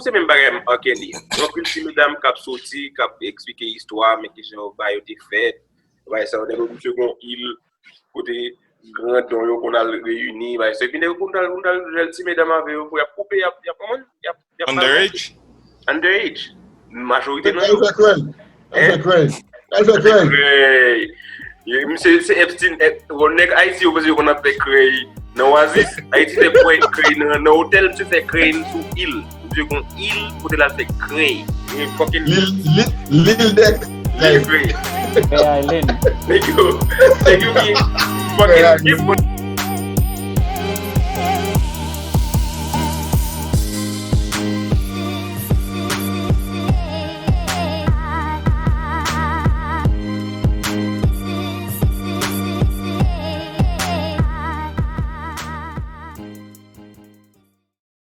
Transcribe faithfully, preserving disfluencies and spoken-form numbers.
se menm bagay an Kenny. Yon pil ti medam k ap soti, k ap eksplike istwa, men kijan yo ba yo te fèt. Bagay sa yo, nèg yo, misye gon il kote grandon yo konn al reyini, bagay sa. Epi nèg yo konn al, konn al jwenn ti medam avè yo, pou y ap koupe, y ap, y ap, kòman? Y ap, y ap Underage? Underage. Majorite nan yo. Al fè krèy. Al fè krèy. Al fè krèy. Krèy. Misye se Epstein, bon, nèg Ayiti yo panse yo konn ap fè krèy nan Oasis. Ayiti fè krèy, krèy nan, nan otèl, misye fè krèy sou il. Misye gon il kote l al fè krèy. E fucking Lil, Lil, Lil Dèk. Lil Krèy. Krèy Island. Thank you. Thank you, King. Fucking Krèy Island.